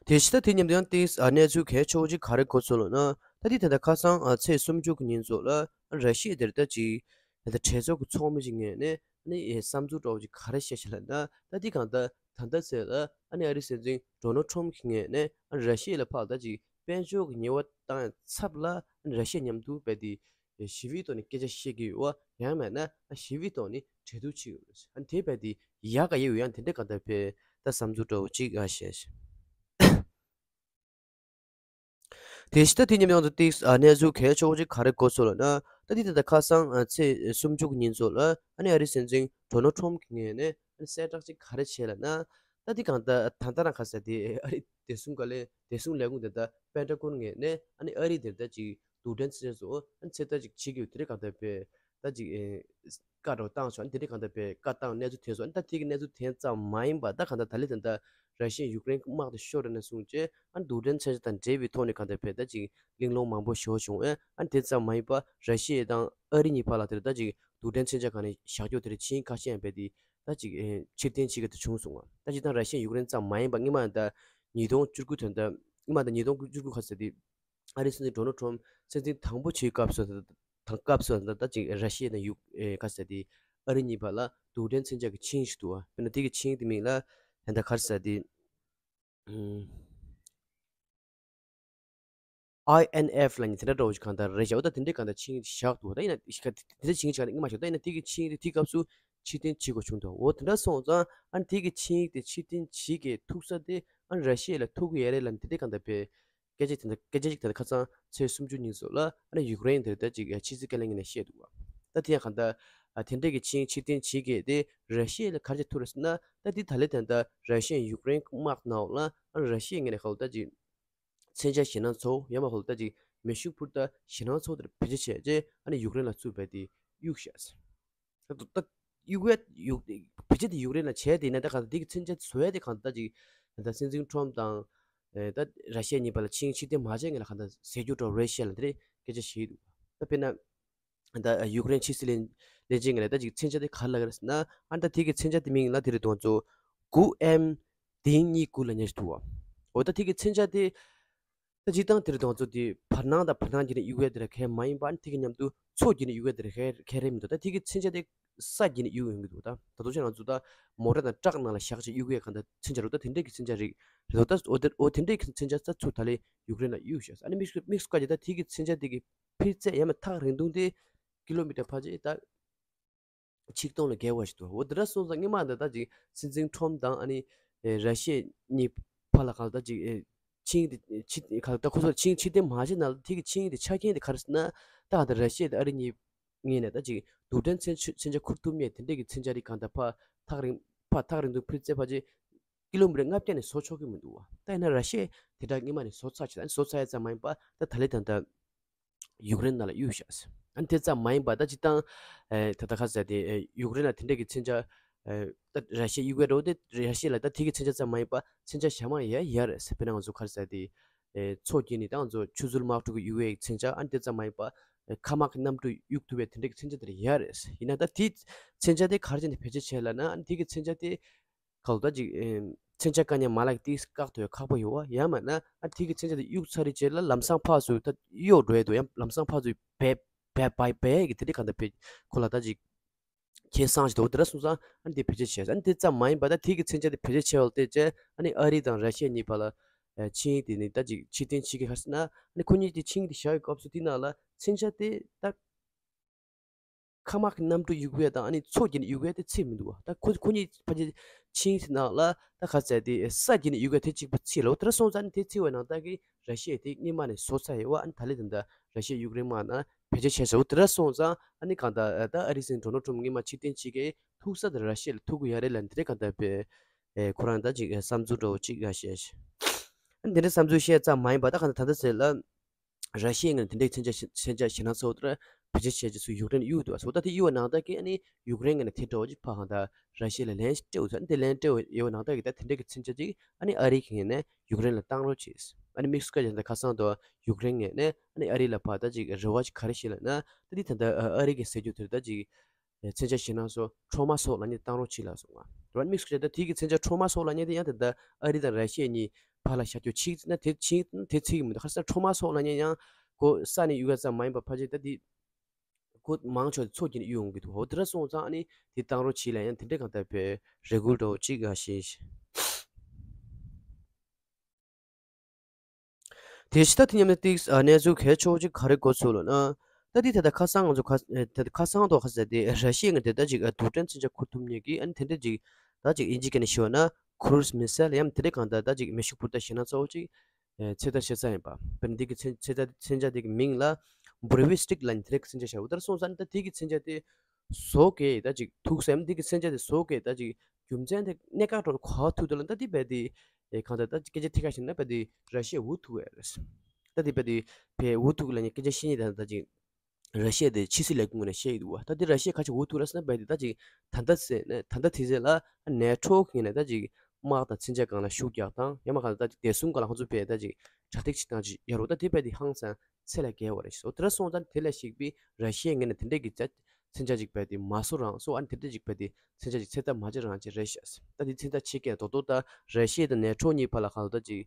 དེ་ཕྱི་ད་དེ་མཉམ་དུ་ཡང་ཏིག་ཨ་གནས་ཚུལ་གལ་ཆེ་བོ་ཅིག་ག་རེ་གོ་ཚུལ་ལབ་ན། ད་དེ་ད་ལྟ་ཁ་སང་ཨ་ཚེས་སུམ་ཅུ་གི་ཉིན་ཚོ་ལ་ར་ཤི་ཡ་དེར་ད་ཅིག་ད་ལྟ་གྲོས་ཚོགས་ཀྱི་ཚོགས་མི་ཅིག་ངོས་ནས་ནི་ཨེ་བསམ་ཚུལ་འདྲ་བོ་ཅིག་ག་རེ་བཤད་ཤག་ལབ་ན། ད་དེ་གང་ལྟར་ད་ལྟ་ཚེ་ལ་ཨ་ནི་ཨ་རིའི་སྲིད་འཛིན་ཌོ་ནལ་ཊམ་གྱི་ངོས་ནས་ཨ་ནི་ར་ཤི་ཡ་ལ་ཕར་ད་ཅིག་དཔལ་འབྱོར་གྱི་ཉེས་པ་བཏང་ཡ་ཚབ་ལ་ཨ་ནི་ར་ཤི་ཡ་མཉམ་དུ་རྦད་དེ་ཞི་བའི་ཐོག་ནས་སྐད་ཆ་བཤད་ཀྱི་ཡོད་པ། ཡང་མིན་ན་ཞི་བའི་ཐོག་ནས་གྲོས་བསྡུར་བྱེད་ཀྱི་ཡོད་རེད། ཨ་ནི་དེ་རྦད་དེ་ཡག་ག་ཡོད་ཡང་དེ་འདྲ་གང་ལྟར་བོད་ད་བསམ་ཚུལ་འདྲ་བོ་ཅིག་ཨ་བཤད། དེ་ཕྱི་ད་དེ་མཉམ་ཡང་དུ་ཏིག་ཨ་གནས་ཚུལ་གལ་ཆེ་བོ་ཅིག་ག་རེ་གོ་ཚུལ་ལབ་ན། ད་དེ་དེ་ད་ཁ་སང་ཨ་ཚེས་སུམ་ཅུ་གི་ཉིན་ཚོ་ལ་ཨ་ནི་ཨ་རིའི་སྲིད་འཛིན་ཌོ་ནལ་ཊམ་གྱི་ངོས་ནས་ཨ་ནི་གསལ་བསྒྲགས་ཅིག་ག་རེ་བྱས་ལབ་ན། ད་དེ་གང་ལྟར་ད་ལྟ་རང་ཁ་ས་དེ་ཨ་རི་བདེ་སྲུང་བཀའ་བློན་བདེ་སྲུང་ལས་ཁུངས་དེ་ད་པེན་ཊ་གོན་ངོས་ནས་ཨ་ནི་ཨ་རི་དེར་ད་ཅིག་རྡུལ་ཕྲན་མཚོན་ཆ་བཟོ་ཨ་ནི་ཚོད་ལྟ་ཅིག་བྱེད་ཀྱི་ཡོད་དེ་རེད། གང་ལྟར་བོད་ད་ཅིག་ཨེ་བཀའ་འདྲ་བོ་བཏང་སོང་། ཨ་ནི་དེ་རིང་གང་ལྟར་བོད་བཀའ་བཏང་གནས་ཚུལ་ཐོན་སོང་། ཨ་ནི་ད་དེ་གི་གནས་ཚུལ་ཐོན་ཙམ་མ་ཡིན་པ་ད་གང་ལྟར་ད་ལི་ད་ལྟ་ར་ཤི་ཡ་ཡུཀ་རེན་གྱི་དམག་དེ་ཤོར་རེད་ན་གསུངས་རྗེས་ཨ་ནི་རྡུལ་ཕྲན་མཚོན་ཆ་དང་འབྲེལ་བའི་ཐོག་ནས་གང་ལྟར་བོད་ད་ཅིག་གླེང་སློང་མང་པོ་ཞེ་པོ་བྱུང་། ཨ་ནི་དེ་ཙམ་མ་ཡིན་པ་ར་ཤི་ཡ་དང་ཨ་རི་གཉིས་བར་ལ་དེར་ད་ཅིག་རྡུལ་ཕྲན་མཚོན་ཆ་གང་ནས་བཞག་རྒྱུ་དེར་ཕྱིན་ཁ་ཤས་ཡང་བོད་དེ་ ད་ཅིག་ཨེ་ཕྱིར་འཐེན་བྱེད་ཀྱི་དེ་བྱུང་སོང་བ། ད་སྤྱིར་བཏང་ར་ཤི་ཡ་ཡུཀ་རེན་ཙམ་མ་ཡིན་པ་སྔོན་མ་ད་ཉིས་སྟོང་བཅུ་དགུ་དོན་ད་སྔོན་མ་ད་ཉིས་སྟོང་བཅུ་དགུ་ག་ཟེར་དེ་ཨ་རིའི་སྲིད་འཛིན་ཌོ་ནལ་ཊམ་སྲིད་འཛིན་དང་པོ་བྱེད་སྐབས་སུ་དང་སྐབས་སུ་ད་ད་ཅིག་ར་ཤི་ཡ་དང་ཡུཀ་ཨེ་ག་ཟེར་དེ་ཨ་རི་གཉིས་བར་ལ་རྡུལ་ཕྲན་མཚོན་ཆ་གི་ཆིངས་ཤིག་འདུག་བ། དཔེར་ན་དེ་གི་ཆིངས་དེ་མིང་ལ་ད་ད་ག་ཟེར་དེ་ཨམ། ཨའི་ཨེན་ཨེཕ་ལབ་མཁན་དེ་འདྲ་འདྲ་བོ་ཞིག་གང་ལྟར་རེད་ཤག་འོ་ད་དེ་འདྲའི་གང་ལྟར་ཆིངས་ཡིག་བཞག་འདུག་ད་ཡིན་ན་ཤི་ཁ་དེ་འདྲའི་ཆིངས་ཡིག་བཞག་ནས་སྔོན་མ་བཞག་ད་ཡིན་ན་དེ་གི་ཆིངས་ཡིག་དེ་དེའི་སྐབས་སུ་ཕྱིར་འཐེན་བྱེད་དགོས་བྱུང་འདུག་འོ་དེ་འདྲ་སོང་ཙང་ཨ་ནི་དེ་གི་ཆིངས་ཡིག་དེ་ཕྱིར་འཐེན་བྱེད་མཁན་ཐུག་ས་དེ་ཨ་ནི་ར་ཤི་ཡ་ལ་ཐུག་གི་ཡོད་རེད་ལབ་ནས་དེ་འདྲའི་གང་ལྟར་བས་སྐད་ཆ་དེ་འདྲ་སྐད་ཆ་ཅིག་དེ་འདྲ་ཁ་སང་ཚེས་སུམ་ཅུ་ཉིན་སོགས་ལ་ཨ་ནི་ཡུཀ་རེན་དེ་ད་ཅིག་ཕྱི་སྲིད་བཀའ་བློན་ངོས་ནས་བཤད་འདུག་བ། ད་དེ་ཡང་གང་ལྟར་ཨ་དེ་འདྲའི་གི་ཆིངས་ཕྱིར་འཐེན་བྱེད་མཁན་དེ་ར་ཤི་ཡ་ལ་ག་རེ་བྱས་ཐུག་རེད་ཟེར་ན་ད་དེ་ད་ལས་ད་ལྟ་ར་ཤི་ཡ་ཡུཀ་རེན་དམག་ནང་ལ་ཨ་ནི་ར་ཤི་ཡའི་ངོས་ནས་ག་ལ་ད་ཅིག་མཚོན་ཆ་ཞེད་སྣང་ཚོགས་ཡང་མ་ཧོལ་ད་ཅིག་མེ་ཤུགས་འཕུར་མདའ་ཞེད་སྣང་ཚོགས་དེར་བེད་སྤྱོད་བྱས་རྗེས་ཨ་ནི་ཡུཀ་རེན་ལ་བཙུགས་པའི་དེ་གཡུག་བཞག་ད་ད་གཡུག་ཡ་གཡུག་བེད་སྤྱོད་དེ་ཡུཀ་རེན་ལ་བྱས་དེ་ན་ད་ག་ད་དེ་གི་མཚོན་ཆ་བཟོ་ཡ་དེ་གང་ད་ཅིག་ད་སྲིད་འཛིན་ཁྲོམ་དང་ད་ར་ཤི་ཡ་གཉིས་བར་ལ་ཆིངས་ཕྱིར་འཐེན་མ་བྱས་ངེས་ལ་གང་ད་ཟས་རྒྱུ་འགྲོ་རེད་ཤེས་ལ་དེ་རེད་སྐད་ཆ་བཤད་འདུག་ད་དཔེར་ན། ད་ཡུཀ་རེན་ཕྱི་སྲིད་བློན་བློན་ཆེན་ངོས་ནས་ད་ཅིག་མཚོན་ཆ་དེ་ག་རེ་ལབ་ཀྱི་རེད་ཟེར་ན་ཨ་ད་དེ་གི་མཚོན་ཆ་དེ་མིང་ལ་དེ་རེད་དོན་ཚོ་དགུ་ཨེམ་བདུན་གཉིས་དགུ་ལབ་མཁན་ཞིག་འདུག་བ། འོ་ད་དེ་གི་མཚོན་ཆ་དེ་ད་སྤྱིར་བཏང་དེ་རེད་དོན་ཚོ་དེ་བར་སྣང་དང་བར་སྣང་བརྒྱུད་ནས་གཡུག་ཡ་དེ་ར་གལ་མ་ཡིན་པ་ཨ་ནི་དེ་གི་མཉམ་དུ་མཚོ་བརྒྱུད་ནས་གཡུག་ཡ་དེ་ར་གལ་གལ་རེད་མི་འདུག་ད་དེ་གི་མཚོན་ཆ་དེ་ས་བརྒྱུད་ནས་གཡུག་ཡོང་གི་འདུག་ད་ད་དུང་ཆ་ང་ཚོ་ད་མོ་ཊ་དང་ཊག་ནང་ལ་བཞག་བྱས་གཡུག་ཡ་གང་ད་མཚོན་ཆ་རེད་ད་དེ་འདྲས་ཀྱི་མཚོན་ཆ་རེད་རེད་དོ། ད་འོ་དེ་འོ་དེ་འདྲས་ཀྱི་མཚོན་ཆ་ས་ཚུར་ད་ལས་ཡུཀ་རེན་ལ་གཡུག་བཞག་ཨ་ནི་དམིགས་སུ་དམིགས་སུ་བཀར་གྱི་ད་དེ་གི་མཚོན་ཆ་དེ་གི་འཕེལ་ཚད་ཡང་མ་ཐག་རིང་ཐུང་དེ་ཀི་ལོ་མི་ཊར་ཕལ་ཆེར་ད་ཆིག་སྟོང་ལས་བརྒལ་བ་ཞིག་འདུག་འོ་དེ་འདྲ་སོང་ཙང་སྔོན་མ་འདི་ད་ཅིག་སྲིད་འཛིན་ཁྲོམ་དང་ཨ་ནི་ཨེ་ར་ཤི་ཡ་གཉིས་བར་ལ་གང་ད་ཅིག་ཨེ་ཆིངས་དེ་ཕྱི་གང་ད་ཁོ་ཚོ་ཆིངས་ཕྱིར་འཐེན་མ་བྱས་ན་དེ་གི་ཆིངས་དེ་ཆ་རྐྱེན་དེ་ག་རེ་ཟེར་ན་ད་གང་ད་ར་ཤི་ཡ་དང་ཨ་རི་གཉིས་ངོས་ནས་ད་ཅིག་རྡུལ་ཕྲན་མཚོན་ཆ་མཚོན་ཆ་འཁུར་ཐུབ་མཁན་དེ་འདྲས་ཀྱི་མཚོན་ཆ་རིགས་གང་ད་ཕར་ཐག་རིང་ཕར་ཐག་རིང་དུ་འཕུར་ཚད་ཕལ་ཆེར་ཀི་ལོ་མི་ཊར་ལྔ་བརྒྱ་ནས་བཟོ་ཆོག་གི་མི་འདུག་བ། ད་ཡིན་ན་ར་ཤི་ཡས་དེ་འདྲ་སྔོན་མ་ནས་བཟོ་ཚར་ཆེ་ད་བཟོ་ཚར་ཡ་ཙམ་མ་ཡིན་པ་ད་ད་ལས་ད་ལྟ་ཡུཀ་རེན་ནང་ལ་གཡུགས་བཞག་ཨ་ནི་དེ་ཙམ་མ་ཡིན་པ་ད་སྤྱིར་བཏང་ཨེ་ད་ལྟ་ཁ་ཟེར་དེ་ཨེ་ཡུཀ་རེན་ལ་དེ་འདྲ་གི་མཚོན་ཆ་ཨེ་ད་ར་ཤི་ཡ་གཡུག་ཡ་འགྲོ་དེ་ར་ཤི་ཡ་ལ་ད་དེ་གི་མཚོན་ཆ་ཙམ་མ་ཡིན་པ་མཚོན་ཆ་ཞེ་མང་ཡ་ཡ་རེད་ཟེར། དཔེར་ན་ང་ཚོ་ཁ་ཟེར་དེ་ཨེ་མཚོ་དཀྱིལ་ནས་ད་ང་ཚོ་ཆུ་ཚུར་དམག་འཁྲུག་གི་གཡུག་ཡའི་མཚོན་ཆ་ཨ་ནི་དེ་ཙམ་མ་ཡིན་པ་ཨེ་མཁའ་དམག་གི་གནམ་གྲུ་གཡུག་ཐུབ་པའི་དེ་འདྲ་གི་མཚོན་ཆ་དེ་ར་ཡ་རེད། ཡིན་ན་ད་དེ་མཚོན་ཆ་དེ་ག་རེ་བྱས་ནས་བེད་སྤྱོད་བྱས་ལབ་ན་ཨ་ནི་དེ་གི་མཚོན་ཆ་དེ་ག་ལ་ད་ཅིག་ཨེམ། མཚོན་ཆ་བཀག་ཉར་མ་ལག་དེ་བཀག་ཐུབ་ཡ་ཁག་པོ་ཡོད་བ། ཡང་མིན་ན་ཨ་དེ་གི་མཚོན་ཆ་དེ་གཡུག་ཚར་རེ་རྗེས་ལ་ལམ་སང་ཕར་ཚུར་ད་གཡོ་འགྲོ་ཡ་འདུག་ཡང་ལམ་སང་ཕར་ཚུར་བེད་བེད་བེད་བེད་ཀྱི་དེ་འདྲ་གང་ལྟར་བེད་ཁོ་ལ་ད་ཅིག་ཁྱེད་སང་ཞིག་འདུག་དེ་འདྲ་སོང་ཙང་ཨ་ནི་དེ་བེད་སྤྱོད་བྱས། ཨ་ནི་དེ་ཙམ་མ་ཡིན་པ་ད་དེ་གི་མཚོན་ཆ་དེ་བེད་སྤྱོད་བྱས་པ་ལ་བལྟས་རྗེས་ཨ་ནི་ཨ་རི་དང་ར་ཤི་ཡ་གཉིས་བར་ལ་ཨ་ཆིངས་ཡིག་དེ་ནི་ད་ཅིག་ཕྱིར་འཐེན་བྱེད་ཀྱི་ག་རེ་ཟེར་ན་ཨ་ནི་ཁོ་གཉིས་དེ་ཆིངས་ཡིག་དེ་བཞག་པའི་སྐབས་སུ་དེ་ནང་ལ་མཚོན་ཆ་དེ་ད། མཁའ་དམག་གི་གནམ་གྲུ་གཡུག་ཡས་དང་ཨ་ནི་མཚོ་བརྒྱུད་ནས་གཡུག་ཡས་དེ་ཚད་མི་འདུག་བ། ད་ཁོ་ཁོ་གཉིས་ཕལ་ཆེར་ཆིངས་ཡིག་ནང་ལ་ད་ག་ཚད་དེ་ས་བརྒྱུད་ནས་གཡུག་ཡས་དེ་གཅིག་པ་ཚད་ལོ། དེ་འདྲ་སོང་ཙང་ཨ་ནི་དེ་ཚད་པའི་ནང་ལྟར་གྱི་ར་ཤི་ཡས་དེ་སྔོན་མ་ནས་བཟོ་ཚར་ཡོད་བ། ཨ་ནི་ད་ལས་ད་ལྟ་ར་ཤི་ཡས་ཡུཀ་རེན་དམག་ནང་བེད་སྤྱོད་བྱས་ཟེར་བ། དེ་འདྲ་སོང་ཙང་ཨ་ནི་གང་ལྟར་ད་ཨ་རིའི་སྲིད་འཛིན་ཌོ་ནལ་ཊམ་སྔོན་མ་ཕྱིར་འཐེན་བྱེད་མཁན་ཐུག་ས་དེ་ར་ཤི་ཡ་ལ་ཐུག་གི་ཡོད་རེད་ལབ་ནས་དེ་འདྲ་གང་ལྟར་བས་ཁོ་རང་ད་ཅིག་བསམ་ཚུལ་འདྲ་བོ་ཅིག་ཡང་བཤད་ཤག་ཨ་ནི་དེ་འདྲ་བསམ་ཚུལ་བཤད་ཙམ་མ་ཡིན་པ་ད་གང་ལྟར་ད་ལྟ་ཟེར་ལ། ར་ཤི་ཡའི་ངོས་ནས་དེ་འདྲའི་མཚོན་ཆ་ཞེ་མཚོན་ཆ་ཞེད་སྣང་ཚ་བོ་དེ་འདྲ་བེད་སྤྱོད་བྱས་རྗེས་སུ་ཡུཀ་རེན་གཡུགས་འདུག་བ། འོ་ད་དེ་གཡུགས་པ་ནང་ལྟར་གྱི་ཨ་ནི་ཡུཀ་རེན་ངོས་ནས་དེ་འདྲ་བོ་ཅིག་ཕར་གང་ལྟར་ར་ཤི་ཡ་ལ་ལན་ཞིག་སྤྲད་འདུག་ཨ་ནི་དེ་ལན་སྤྲད་ཡོད་པ་ནང་ལྟར་གྱི་ད་དེ་འདྲའི་གི་མཚོན་ཆ་ཅིག་ཨ་ནི་ཨ་རི་གི་ངོས་ནས་ཡུཀ་རེན་ལ་བཏང་རོགས་བྱས། ཨ་ནི་དམིགས་སུ་བཀར་བྱས་ད་ཁ་སང་དུ་ཡུཀ་རེན་ངོས་ནས་ཨ་ནི་ཨ་རི་ལ་ཕར་ད་ཅིག་རེ་བ་ཅིག་ག་རེ་བྱས་ལབ་ན་ད་དེ་ད་ལྟ་ཨ་རི་གི་ཟེར་རྒྱུ་དེར་ད་ཅིག་མཚོན་ཆ་ཞེད་སྣང་སོགས་ཊོ་མ་སོགས་ལབ་མཁན་དེ་བཏང་རོགས་གྱིས་ལབ་སོང་ང་། རེད་བ། དམིགས་སུ་བཀར་ད་དེ་གི་མཚོན་ཆ་ཊོ་མ་སོགས་ལབ་མཁན་དེ་ཡང་དེ་ད་ཨ་རི་དང་ར་ཤི་ཡ་གཉིས་བར་ལ་བཞག་རྒྱུ་ཅིག་ན་དེ་ཅིག་དེ་ཚིག་གི་མི་འདུག་ཁ་སང་ཊོ་མ་སོགས་ལབ་མཁན་ཡང་ཁོ་ས་ནས་གཡུག་ཡ་ཙམ་མ་ཡིན་པ་ཕལ་ཆེར་ད་དེ་ཁོ་མང་ཆེ་བ་མཚོ་བརྒྱུད་ནས་གཡུག་ཡོང་གི་འདུག་འོ་དེ་འདྲ་སོང་ཙང་ཨ་ནི་དེ་བཏང་རོགས་གྱིས་ལབ་ཡང་དེ་འདྲ་གང་ལྟར་བས་རེ་སྐུལ་འདྲ་བོ་ཅིག་ཡང་བྱས། དེ་ཕྱི་ད་དེ་མཉམ་དུ་ཏིག་ཨ་གནས་ཚུལ་གལ་ཆེ་བོ་ཅིག་ག་རེ་གོ་ཚུལ་ལ་ན། ད་དེ་ད་ལྟ་ཁ་སང་ང་ཚོ་ཁ་ད་ཁ་སང་ཐོག་ཁ་ཟེར་དེ་ར་ཤི་ཡ་ངོས་དེ་ད་ཅིག་རྡུལ་ཕྲན་མཚོན་ཆ་འཁུར་ཐུབ་མཁན་གྱི་ཨ་ནི་དེ་འདྲ་ཅིག་ད་ཅིག་དབྱིན་ཇི་སྐད་ནས་ཞུས་པ་ན་ཁུ་རུ་སི་མི་སེལ་ཡང་དེ་འདྲ་གང་ལྟར་ད་ཅིག་མེ་ཤུགས་འཕུར་མདའ་ཞེད་སྣང་ཚ་བོ་ཅིག་ཚོད་ལྟ་བྱེད་ས་ཡིན་པ། དཔེར་ན་དེ་གི་མཚོན་ཚོད་ལྟ་མཚོན་ཆ་དེ་གི་མིང་ལ་བོ་ལི་སི་ཊིག་ལབ་ནས་དེ་འདྲ་གི་མཚོན་ཆ་བྱ་བ་ལྟར་སོང་ཙང་ད་དེ་གི་མཚོན་ཆ་དེ་བཟོ་མཁན་ད་ཅིག་ཐུག་ས་ཡང་དེ་གི་མཚོན་ཆ་དེ་བཟོ་མཁན་ད་ཅིག་རྒྱུ་མཚན་དེ་གནད་འགག་འདྲ་བོ་ག་ཐུག་འདུག་ལབ་ན་ད་དེ་བས་དེ་ཨེ་གང་ལྟར་ད་སྐད་ཆ་ཐད་ཀར་བཤད་ན་བས་དེ་ར་ཤི་ཡ་འུ་ཐུག་ཡ་རེད། ད་དེ་བས་དེ་བས་འུ་ཐུག་ལབ་མཁན་སྐད་ཆ་བཤད་མཁན་ད་ད་ཅིག་ར་ཤི་ཡ་དེ་ཕྱི་སྲིད་ལས་ཁུངས་ངོས་ནས་བཤད་ཀྱི་འདུག་བ། ད་དེ་ར་ཤི་ཡ་ག་ཅིག་འུ་ཐུག་ལབ་ཟེར་ན་བས་དེ་ད་ཅིག་ད་ལྟ་ཟེར་ན་ད་ལྟ་དེ་ཟེར་ལ་ནེ་ཊོ་གི་ངོས་ནས་ད་ཅིག་དམག་དང་མཚོན་ཆ་སྒང་ལ་ཤུགས་རྒྱག་སྟངས་ཡང་མ་གང་ལྟར་ད་ཅིག་བདེ་སྲུང་སྒང་ལ་ང་ཚོ་བས་ད་ཅིག་གྲ་སྒྲིག་བྱེད་སྟངས་ཅིག་ཡོད་རེད། ད་དེ་བས་དེ་ཧང་སང་ཚད་ལས་བརྒལ་བ་རེད་ཤག་དེ་འདྲ་སོང་ཙང་དེ་ལ་གཞིགས་པའི་ར་ཤི་ཡའི་ངོས་ནས་དེ་འདྲས་ཀྱི་ཅ་ མཚོན་ཆ་ཅིག་རྦད་དེ་མ་བཟོ་རང་སོ། ཨ་ནི་དེ་འདྲ་ཅིག་རྦད་དེ་མཚོན་ཆ་ཅིག་ཚོད་ལྟ་མ་བྱེད་རང་ཅིག་རེད་ཤག་ད་དེ་མཚོན་ཆ་ཕྱེད་ཀས་དོ་དོ་ད་ར་ཤི་ཡ་དང་ནེ་ཊོ་གཉིས་བར་ལ་གང་ལྟར་ཅིག་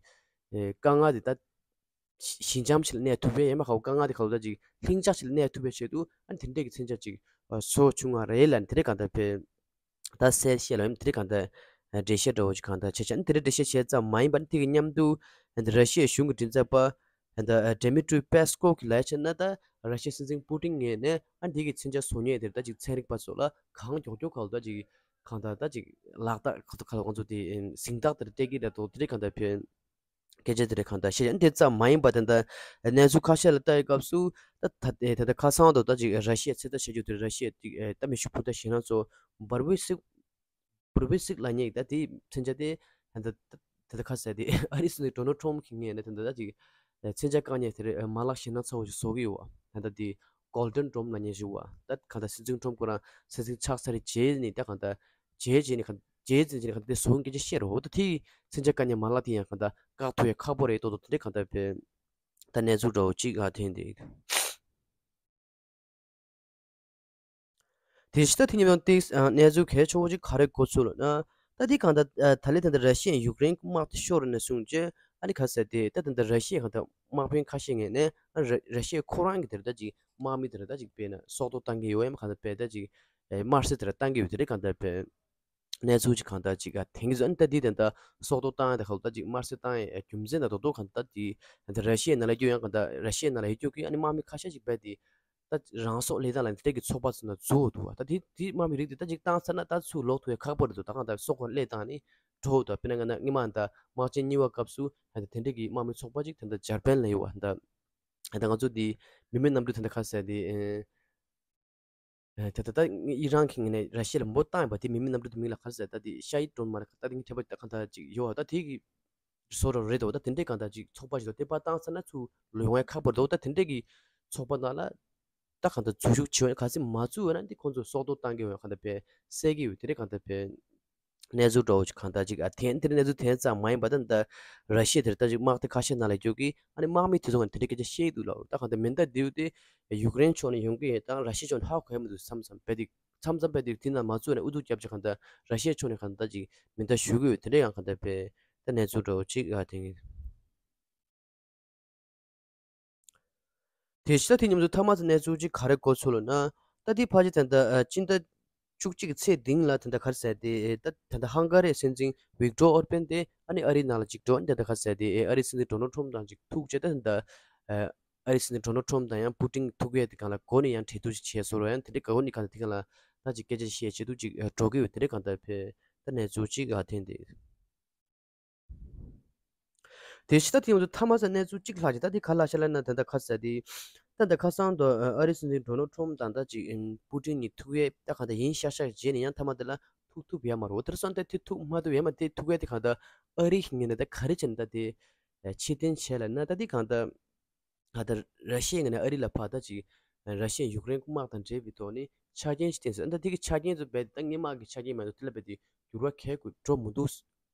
ཨེ་དཀའ་ངལ་དེ་ད་ཞི་འཇམ་ཞིག་ལ་གནས་ཐུབ་པའི་ཡས་མ་ཁ་བོ་དཀའ་ངལ་དེ་གང་ལྟར་ཅིག་ལྷིང་འཇགས་ཤིག་ལ་གནས་ཐུབ་པའི་ཆེད་དུ་ཨ་ནི་དེ་འདྲས་ཀྱི་མཚོན་ཆ་ཅིག་བཟོ་བྱུང་བ་རེད་ལ། དེ་འདྲས་གང་ལྟར་ཕེ། ད་གསལ་བཤད་ལ་ཡིན་དེ་གང་ལྟར་འགྲེལ་བཤད་འདྲ་བོ་ཅིག་གང་ལྟར་བྱས་ཤག་དེ་འདྲ་འགྲེལ་བཤད་བྱས་ཙམ་མ་ཡིན་པར་དེ་གི་མཉམ་དུ་ར་ཤི་ཡའི་གཞུང་གི་མགྲིན་ཚབ་པ་ཌི་མི་ཊྲི་པེ་སི་ཀོབ་ཀྱིས་ལབ་བྱས་ན། ད་ར་ཤི་ཡའི་སྲིད་འཛིན་པུ་ཏིན་ངོས་ནས་ཨ་འདི་གི་མཚོན་ཆ་བཟོ་མཁན་དེར་ད་ཅིག་ཚན་རིག་པ་ཚོ་ལ་གང་མགྱོགས་མགྱོགས་གང་ལྟར་ཅིག་གང་ལྟར་ད་ཅིག་ལག་རྟགས་ཁ་ཐོག་ཁ་ལ་ང་ཚོ་དེ་གཟེངས་རྟགས་དེར་སྤྲད་ཀྱི་རེད་དོ། དེ་འདྲ་གང་ལྟར་ཕེ། སྐད་ཆ་དེ་རེད་གང་ལྟར་བཤད་ཡ་འདི་ཙམ་མ་ཡིན་པ་དེ་འདྲ་གནས་ཚུལ་ཁ་ཤས་ལ་ལྟ་ཡི་སྐབས་སུ་ད་ད་ད་ད་ཁ་སང་དུ་ད་ཅིག་ར་ཤི་ཡའི་ཚོད་ལྟ་བྱེད་རྒྱུ་དེ་ར་ཤི་ཡའི་ད་མི་ཤི་ཕུ་ད་ཞེ་ན་ཚོ་བར་བི་སིག་བར་བི་སིག་ལ་ཉེ་ད་དེ་མཚོན་ཆ་དེ་ད་ད་ད་ཁ་ཟེར་དེ་ཨ་རི་སྲིད་འཛིན་ཌོ་ནལ་ཊྲམ་གྱི་ངོས་ནས་ད་ད་ཅིག་མཚོན་ཆ་བཀག་ཉར་དེ་རེད་མ་ལག་ཞེ་ན་ཚོ་ཞིག་བཟོ་གི་ཡོད་བ། ད་ད་དེ་གོལ་ཌན་ཌོམ་ལ་ཉེ་ཞིག་བ། ད་གང་ལྟར་སྲིད་འཛིན་ཊྲམ་ཁོ་རང་སྲིད་འཛིན་ཆགས་ཚར་རྗེས་ནས་ད་གང་ལྟར་རྗེས་རྗེས་ནས་གང་རྗེས་ཚན་རྗེས་ནས་གང་ལྟར་བཟོ་སྐད་ཆ་བཤད་རོགས། ད་དེ་མཚོན་ཆ་བཀག་ཉར་མ་ལག་དེ་ཡང་གང་ལྟར་བཀག་ཐུབ་ཡ་ཁག་པོ་རེད་དོ་དོ་དེ་འདྲ་གང་ལྟར་བས་ད་གནས་ཚུལ་འདྲ་བོ་གཅིག་ཨ་ཐོན་དེ། དེ་ཕྱི་ད་དེ་ཉིན་ཡང་ཏིག་གནས་ཚུལ་གལ་ཆེ་བོ་གཅིག་ག་རེ་གོ་ཚུལ་ལ་ན། ད་དེ་གང་ལྟར་ད་ལས་ད་ལྟ་ར་ཤི་ཡས་ཡུཀ་རེན་གྱི་དམག་དེ་ཤོར་ནས་བཟུང་རྗེས་ཨ་ནི་ག་ཟེར་དེ་ད་ད་ལྟ་ར་ཤི་ཡས་གང་ལྟར་དམག་དཔོན་ཁ་ཤས་ངོས་ནས་ཨ་ར་ར་ཤི་ཡས་ཁོ་རང་གི་དེར་ད་ཅིག་དམག་མི་དེར་ད་ཅིག་དཔེར་ན་སྲོག་ཐོག་བཏང་གི་ཡོད་ཡ་མ་གང་ལྟར་བས་ད་ཅིག་དམར་གསོད་དེར་བཏང་གི་ཡོད་དེ་རེད་གང་ལྟར་བས། གནས་ཚུལ་ཅིག་གང་ལྟར་ཅིག་ཨ་ཐེངས་ཀྱི་ཟོན་ད་འདི་དེ་འདྲ་སྲོག་ཐོག་བཏང་ཡ་དེ་ཁ་ལོ་ད་ཅིག་དམར་གསོད་བཏང་ཡ་རྒྱུ་མཚན་ད་དོ་དོ་གང་ལྟར་ཅིག་ད་ར་ཤི་ཡའི་ནང་ལ་རྒྱུ་ཡང་གང་ལྟར་ར་ཤི་ཡའི་ནང་ལ་ཡོད་རྒྱུ་གི་ཨ་ནི་དམག་མི་ཁ་ཤས་ཅིག་བས་ཏེ་ད་རང་སྲོག་བློས་བཏང་ལ་འདི་འདྲ་གི་ཚོགས་པ་ཚོ་ན་འཛུལ་འདུག་བ། ད་དེ་དེ་དམག་མི་རིགས་དེ་ད་ཅིག་བཏང་ཚར་ན་ད་ཚུར་ལོག་ཐུབ་ཡ་ཁག་པོ་རེད་འདུག་ད་གང་ལྟར་སྲོག་ཁོ་བློས་བཏང་ནི་འགྲོ་འདུག་དཔེར་ན་ང་ན་སྔོན་མ་ད་དམག་ཆེན་གཉིས་པ་སྐབས་སུ་ད་དེ་འདྲ་གི་དམག་མི་ཚོགས་པ་ཅིག་ད་ད་འཇར་པན་ལ་ཡོད་བ། ད་ད་ང་ཚོ་དེ་མི་མེད་གནམ་གྲུ་ད་ད་ཁ་ཟེར་དེ། ད་ད་ད་ཨི་རན་གྱི་ངོས་ནས་ར་ཤི་ཡ་ལ་འབོ་བཏང་ཡོད་པ་དེ་མི་མེད་གནམ་གྲུ་དེ་མིང་ལ་ག་རེ་ཟེར་ད་དེ་ཤ་ཡིད་ཌོན་མ་རེད། ད་དེ་ངའི་འཕྲད་པ་ད་གང་ལྟར་ཅིག་ཡོད་བ། ད་དེ་གི་བཟོ་འདྲ་རེད་དོ། ད་དེ་འདྲའི་གང་ལྟར་ཅིག་ཚོགས་པ་ཞིག་དང་དེ་པར་བཏང་ཚར་ན་ཚུར་ལོག་ཡོང་ཡ་ཁག་པོ་རེད་དོ། ད་དེ་འདྲའི་གི་ཚོགས་པ་ནང་ལ་ད་གང་ལྟར་འཛུལ་ཞུགས་བྱེད་འོས་ག་ཚོད་མ་བཙུགས་འོས་ན་འདི་ཁོང་ཚོ་སྲོག་ཐོག་བཏང་གི་འོས་གང་ལྟར་བས་གསལ་གི་ཡོད། དེ་འདྲའི་གང་ལྟར་བས། གནས་ཚུལ་འདྲ་བོ་ཅིག་གང་ལྟར་ཅིག་ཨ་ཐེན་དེར་གནས་ཚུལ་ཐེན་ཙམ་མ་ཡིན་པ་ད་ད་ར་ཤི་ཡ་དེར་ད་ཅིག་དམག་དེ་ཁ་ཤས་ནང་ལ་འཇུག་གི་ཨ་ནི་དམག་མི་དེ་ཚོ་ང་དེ་འདྲའི་སྐད་ཆ་བཤད་འདུག་ལ། ད་གང་ལྟར་མེ་མདའ་རྡེའུ་དེ་ཡུཀ་རེན་ཕྱོགས་ནས་ཡོང་གི་ཡོད་དང་ར་ཤི་ཡ་ཕྱོགས་ནས་ཧ་གོ་ཡ་མི་འདུག་མཚམས་མཚམས་བས་དེ་མཚམས་མཚམས་བས་དེ་དེ་ན་མ་བཙུགས་ནས་ཨུ་ཐུག་རྒྱབ་ཅིག་གང་ལྟར་ར་ཤི་ཡ་ཕྱོགས་ནས་གང་ལྟར་ཅིག་མེ་མདའ་གཞུ་གི་ཡོད། དེ་འདྲ་ཡང་གང་ལྟར་བས་ད་གནས་ཚུལ་འདྲ་བོ་ཅིག་ཨ་ཐེན། དེ་ཕྱི་ད་དེ་མཉམ་དུ་ཐ་མ་ཚོ་གནས་ཚུལ་ཅིག་ག་རེ་གོ་ཚུལ་ལ་ན། ད་དེ་ཕལ་ཆེར་ད་ལྟ་སྤྱི་ཟླ་བཅུ་གཅིག་གི་ཚེས་བདུན་ལ་ད་ལྟ་ག་རེ་ཟེར་དེ་ད་ད་ལྟ་ཧང་ག་རིའི་སྲིད་འཛིན་ཝིག་ཏོར་ཨོར་པན་དེ་ཨ་ནི་ཨ་རིའི་ནང་ལ་ཅིག་འགྲོ། ཨ་ནི་ད་ལྟ་ག་རེ་ཟེར་དེ་ཨ་རིའི་སྲིད་འཛིན་ཌོ་ནལ་ཊྲམ་དང་ཅིག་ཐུག་བྱས། ད་ད་ཨ་རིའི་སྲིད་འཛིན་ཌོ་ནལ་ཊྲམ་དང་ཡང་པུ་ཏིན་ཐུག་ཡས་དེ་གང་ལ་སྒོ་ནས་ཡང་གྲོས་བསྡུར་ཅིག་བྱས་སོང་ར། ཡང་དེ་འདྲའི་སྒོ་ནས་གང་ལ་དེ་གང་ལ་ད་ཅིག་སྐད་ཆ་བཤད་བྱེད་དུ་ཅིག་འགྲོ་གི་ཡོད། དེ་འདྲའི་གང་ལྟར་བས་ད་གནས་ཚུལ་ཅིག་ཨ་ཐེན་དེ། དེ་ཕྱི་ད་དེ་ཡོང་དུས་ཐ་མ་ས་གནས་ཚུལ་གཅིག་ལྷག་ཅིག་ད་དེ་ག་ལ་ཤ་ལ་ན་ད་ལྟ་ཁ་ས་དེ་ད་ལྟ་ཁ་སང་དུ་ཨ་རི་སྲིད་འཛིན་ཌོ་ནལ་ཊྲམ་དང་ད་ཅིག་པུ་ཏིན་གཉིས་ཐུག་ཡས་ད་ག་ད་ཡིན་ཤག་ཤག་རྗེས་ནས་ཡང་ཐ་མ་དེ་ལ་ཐུག་ཐུབ་ཡ་མ་རེད། འོ་དེར་སོང་ད་དེ་ཐུག་མ་ཐུབ་ཡ་མ་དེ་ཐུག་ཡས་དེ་ག་ད་ཨ་རི་ངོས་ནས་ད་ག་རེ་བྱས་ནས་ད་དེ་ཕྱིར་འཐེན་བྱས་ལ་ན་ད་དེ་ག་ད་ད་ལྟ་ར་ཤི་ཡའི་ངོས་ནས་ཨ་རི་ལ་ཕར་ད་ཅིག་ར་ཤི་ཡའི་ཡུཀ་རེན་དམག་དང་འབྲེལ་བའི་ཐོག་ནས་ཆ་རྐྱེན་ཞིག་བསྟན་ཟེར། ད་དེ་གི་ཆ་རྐྱེན་ཚོ་རྦད་དེ་ད་སྔོན་མ་གི་ཆ་རྐྱེན་མ་གཏོགས་དེ་ལ་རྦད་དེ་འགྱུར་བ་གང་ཡང་འགྲོ་མི་འདུག་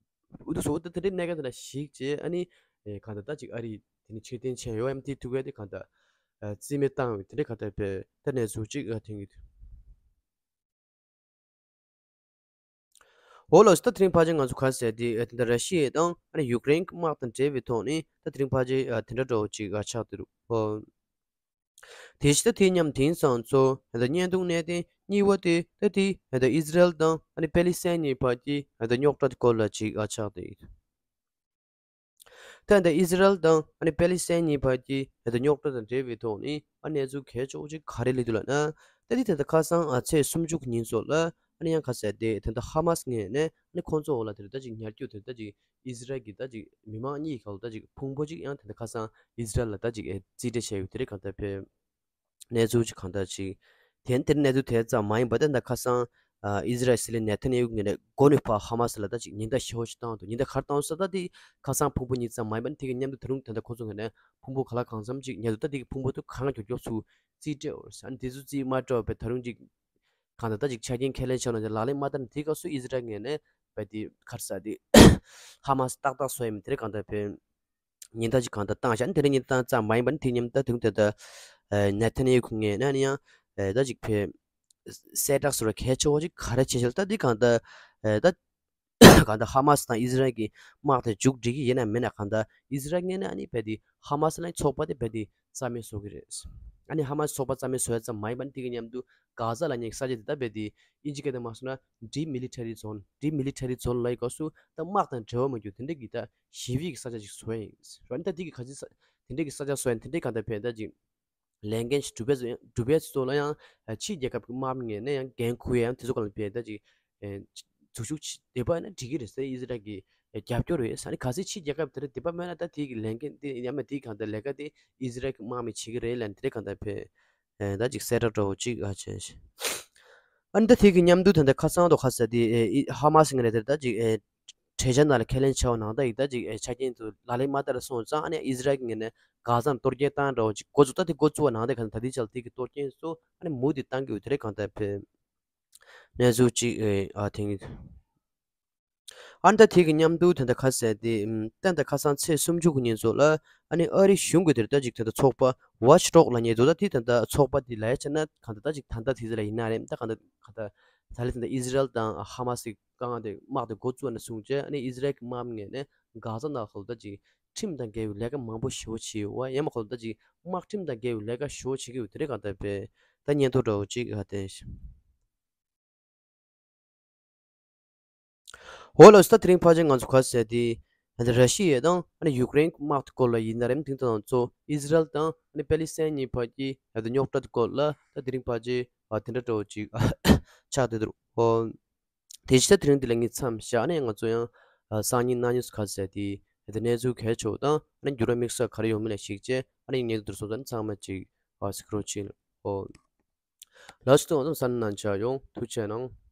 འུ་ཐུག་སོ། ད་དེ་འདྲའི་གནད་འགག་དེ་ལ་གཞིགས་བྱས་ཨ་ནི་གང་ལྟར་ད་ཅིག་ཨ་རི་དེ་ནི་ཕྱིར་འཐེན་བྱས་ཡོད་ཨེམ་དེ་ཐུག་ཡ་དེ་གང་ལྟར་རྩིས་མེད་བཏང་བའི་དེ་འདྲའི་གང་ལྟར་རྦད་ད་གནས་ཚུལ་ཅིག་ཨ་ཐེན་གི་འདུག་འོ་ལགས་སོ། ད་དེ་རིང་ཕལ་ཆེར་ང་ཚོ་ག་རེ་ཟེར་དེ་ཨ་དེ་འདྲ་ར་ཤི་ཡ་དང་ཨ་ནི་ཡུཀ་རེན་དམག་དང་འབྲེལ་བའི་ཐོག་ནས་ད་དེ་རིང་ཕལ་ཆེར་ཨ་དེ་འདྲ་འདྲ་བོ་ཅིག་ཨ་ཆགས་བསྡད་འདུག་འོ། དེ་ཕྱི་ད་དེ་མཉམ་དེང་སང་ཚོ་ད་བརྙན་ཐུང་གནད་དོན་གཉིས་པ་དེ་ད་དེ་ད་ཨི་ཟི་རལ་དང་ཨ་ནི་པེ་ལི་སི་ཐན་གཉིས་བར་གྱི་ད་རྙོག་དྲ་དེ་སྐོར་ལ་ཅིག་ཨ་ཆགས་བསྡད་ཡོད། ད་ད་ཨི་ཟི་རལ་དང་ཨ་ནི་པེ་ལི་སི་ཐན་གཉིས་བར་གྱི་ད་རྙོག་དྲ་དང་འབྲེལ་བའི་ཐོག་ནས་ཨ་གནས་ཚུལ་གལ་ཆེ་བོ་ཅིག་ག་རེ་སླེབས་འདུག་ལབ་ན། ད་དེ་ད་ད་ཁ་སང་ཨ་ཚེས་སུམ་ཅུ་གི་ཉིན་སོགས་ལ་ཨ་ནི་ཡང་ག་ཟེར་དེ་ད་ད་ཧ་མ་སི་ངོས་ནས་ཨ་ནི་ཁོང་ཚོ་འོག་ལ་དེ་ད་ཅིག་ཉར་རྒྱུ་དེ་ད་ཅིག་ཨི་ཟི་རལ་གྱི་ད་ཅིག་མི་མང་གཉིས་ཁ་ལ་ད་ཅིག་ཕུང་པོ་ཅིག་ཡང་དེ་འདྲ་ཁ་སང་ཨི་ཟི་རལ་ལ་ད་ཅིག་ཨེ་རྩིས་སྤྲད་བྱས་ཡོད། དེ་རིང་གང་ལྟར་བས་གནས་ཚུལ་ཅིག་གང་ལྟར་ཅིག་དེ་དེར་གནས་ཚུལ་དེ་ཙམ་མ་ཡིན་པ་ད་ད་ཁ་སང་ཨ་ཨི་ཟི་རལ་སྲིད་བློན་ནེ་ཐན་ཡ་ཧུ་ངོས་ནས་མགོ་ནས་ཕར་ཧ་མ་སི་ལ་ད་ཅིག་ཉེན་བརྡ་ཞེ་པོ་ཞིག་བཏང་འདུག་ཉེན་བརྡ་ག་རེ་བཏང་སོང་ད་དེ་ཁ་སང་ཕུང་པོ་གཉིས་ཙམ་མ་ཡིན་པ་དེ་གི་མཉམ་དུ་ད་རུང་ད་ལྟ་ཁོ་ཚོ་ངོས་ནས་ཕུང་པོ་ག་ལ་གང་འཚམ་ཅིག་ཉར་འདུག་ད་དེ་གི་ཕུང་པོ་དེ་གང་མགྱོགས་མགྱོགས་སུ་རྩིས་སྤྲད་འོ་ཟེར། ཨ་ནི་དེ་ཚོ་རྩིས་མ་སྤྲད་པའི་ད་རུང་ཅིག་གང་ལྟར་ད་ཅིག་ཆ་རྐྱེན་ཁས་ལེན་བྱས་ནས་ལག་ལེན་མ་བསྟར་ནས་དེའི་སྐབས་སུ་ཨི་ཟི་རལ་ངོས་ནས་བས་དེ་ག་རེ་ཟེར་དེ་ཧ་མ་སི་ཏག་ཏག་བཟོ་ཡ་མིན་དེ་རིང་གང་ལྟར་བས་ཉེན་བརྡ་ཅིག་གང་ལྟར་བཏང་ཤག་དེ་རིང་ཉེན་བརྡ་བཏང་ཙམ་མ་ཡིན་པར་དེ་མཉམ་ད་དུང་དེ་ལྟར་ནེ་ཐན་ཡ་ཧུ་ངོས་ནས་ཡང་ད་ཅིག་བས་ གསལ་བསྒྲགས་སུ་ར་གལ་ཆེ་བ་ཅིག་ག་རེ་བྱེད་ཤེས་ད་འདི་གང་ལྟར་ཨེ་ད་གང་ལྟར་ཧ་མ་སི་དང་ཨི་ཟི་རལ་གྱི་དམག་དེ་མཇུག་སྒྲིལ་གྱི་ཡིན་ན་མིན་ན་གང་ལྟར་ཨི་ཟི་རལ་ངོས་ནས་ཨ་ནི་རྦད་དེ་ཧ་མ་སི་ལ་ཚོགས་པ་དེ་རྦད་དེ་རྩ་མེད་བཟོ་གི་རེད། ཨ་ནི་ཧ་མ་སི་ཚོགས་པ་རྩ་མེད་བཟོ་ཡ་ཙམ་མ་ཡིན་པ་ནི་དེ་གི་མཉམ་དུ་གྷ་ཟ་ལབ་མཁན་གྱི་ས་ཆ་དེ་ད་རྦད་དེ་ཨིན་ཇི་སྐད་དུ་མ་སོང་ན་demilitarized zone demilitarized zone ལབ་ཡི་སྐབས་སུ་ད་དམག་དང་འབྲེལ་བ་མ་རྒྱུ་དེ་འདྲ་གི་ད་ཞི་བའི་གི་ས་ཆ་ཅིག་བཟོ་ཡ་ཡིན། ར་ནི་ད་དེ་གི་ག་ཅི་ས་དེ་འདྲ་གི་ས་ཆ་བཟོ་ཡ་དེ་འདྲ་གང་ལྟར་ཕན་ད་ཅིག་ལས་འགན་ཞིག་སྒྲུབ་པའི་སྒྲུབ་པའི་ཚོ་ལ་ཡང་ཕྱིའི་རྒྱལ་ཁབ་ཀྱི་དམག་མི་ངོས་ནས་ཡང་འགན་འཁུར་ཡ་ཡང་དེ་ཚོ་གང་ལ་ཕན་ད་ཅིག་འཛུལ་ཞུགས་བྱེད་པ་ཡིན་ན་འགྲིག་གི་རེད་ཟེར་ཨི་ཟི་རལ་གྱི་རྒྱབ་སྐྱོར་རེད་ཟེར་ནི་ག་ཚོད་ཕྱིའི་རྒྱལ་ཁབ་དེ་རེད་དེ་པ་མེད་ན་ད་དེ་གི་ལས་འགན་དེ་ཡང་མེད་དེ་གང་ལྟར་ལས་ཀ་དེ་ཨི་ཟི་རལ་གྱི་དམག་མི་བྱེད་ཀྱི་རེད་ལབ་ནི་དེ་རེད་གང་ལྟར་ཕན་ད་ཅིག་གསལ་བསྒྲགས་འདྲ་བོ་ཅིག་ཨ་བྱས་ཤིང་། ཨ་ནི་ད་དེ་གི་མཉམ་དུ་ད་ལྟ་ཁ་སང་དུ་ཁ་ས་དེ་ཧ་མ་སི་ངོས་ནས་དེར་ད་ཅིག་གྲོས་འཆར་ནང་ལ་ཁས་ལེན་བྱས་པ་ནང་ལྟར་ཡིག་ད་ཅིག་ཆ་རྐྱེན་དུ་ལག་ལེན་མ་བསྟར་སོང་ཙང་ཨ་ནི་ཨི་ཟི་རལ་གྱི་ངོས་ནས་གྷ་ཟ་ནང་གཏོར་སྐྱོན་བཏང་འདྲ་བོ་ཅིག་འགོ་བཙུགས་ད་དེ་འགོ་བཙུགས་པ་ནང་ལྟར་གང་ལྟར་ད་ལྟའི་ཆར་དེ་གི་གཏོར་སྐྱོན་སོགས་ཨ་ནི་མུ་མཐུད་བཏང་གི་ཡོད་དེ་རེད་གང་ལྟར་ཕན་གནས་ཚུལ་ཅིག་ཨ་དེང་ཨ་ནི་ད་དེ་གི་མཉམ་དུ་དེ་འདྲ་ཁ་ཟས་དེ་ད་ལྟ་ཁ་སང་ཚེས་སུམ་ཅུ་གི་ཉིན་ཚོ་ལ་ཨ་ནི་ཨ་རི་གཞུང་གི་དེར་ད་ཅིག་དེ་འདྲ་ཚོགས་པ་Watchdog ལབ་མཁན་ཚོ་ད་དེ་ད་ལྟ་ཚོགས་པ་དེ་ལ་ཡ་བྱས་ན་གང་ལྟར་ད་ཅིག་ད་ལྟ་དེ་ཚོ་ལ་ཡིན་ན་རེད་ད་གང་ལྟར་གང་ལྟར་ད་ལྟ་དེ་འདྲ་ཨི་ཟི་རལ་དང་ཧ་མ་སི་དཀའ་ངལ་དེ་དམག་དེ་འགོ་བཙུགས་ནས་བཟུང་བྱས་ཨ་ནི་ཨི་ཟི་རལ་གྱི་དམག་མི་ངོས་ནས་གྷ་ཟ་ནང་ཁུལ་ད་ཅིག་ཁྲིམས་དང་འགལ་བའི་ལས་ཀ་མང་པོ་ཞེ་པོ་བྱས་ཡོད་པ་ཡང་མ་ཁོ་ད་ཅིག་དམག་ཁྲིམས་དང་འགལ་བའི་ལས་ཀ་ཞེ་པོ་བྱེད་ཀྱི་ཡོད་དེ་རེད་གང་ལྟར་ཕན་ད་སྙན་ཐོ་འདྲ་བོ་ཅིག་ཧ་བསྟན་ཤིང་། འོ་ལགས་སོ་ད་དེ་རིང་ཕལ་ཆེར་ང་ཚོ་ག་ཟེར་དེ་ད་ར་ཤི་ཡ་དང་ཨ་ནི་ཡུཀ་རེན་གྱི་དམག་དེ་སྐོར་ལ་ཡིན་ན་རེད་དེང་དང་ཚོ་ཨི་ཟི་རལ་དང་ཨ་ནི་པེ་ལི་སི་ཐན་གཉིས་བར་གྱི་ཡ་ད་རྙོག་དྲ་དེ་སྐོར་ལ་ད་དེ་རིང་ཕལ་ཆེར་ཨ་དེ་འདྲ་འདྲ་བོ་ཅིག་ཆགས་བསྡད་འདུག་འོ། དེ་ཕྱི་ད་དེ་རིང་འདི་ལ་ངས་མཚམས་བཞག་ནས་ང་ཚོ་ཡང་སང་ཉིན་གནངས་ཉིན་སུ་ག་ཟེར་དེ་དེ་གནས་ཚུལ་གལ་ཆེ་བ་དང་ཨ་ནི་འགྱུར་བ་དམིགས་བསལ་ག་རེ་ཡོང་མིན་ལ་གཞིགས་བྱས་ཨ་ནི་ངས་འདུག་སོང་ཙང་ཚང་མ་ཅིག་ཨ་གཟིགས་རོགས་བྱེད། ཨོ། ལགས་སོ་ད་ང་ཚོ་ས་ནང་ཆ་ཡོང་ཐུགས་རྗེ་གནང་།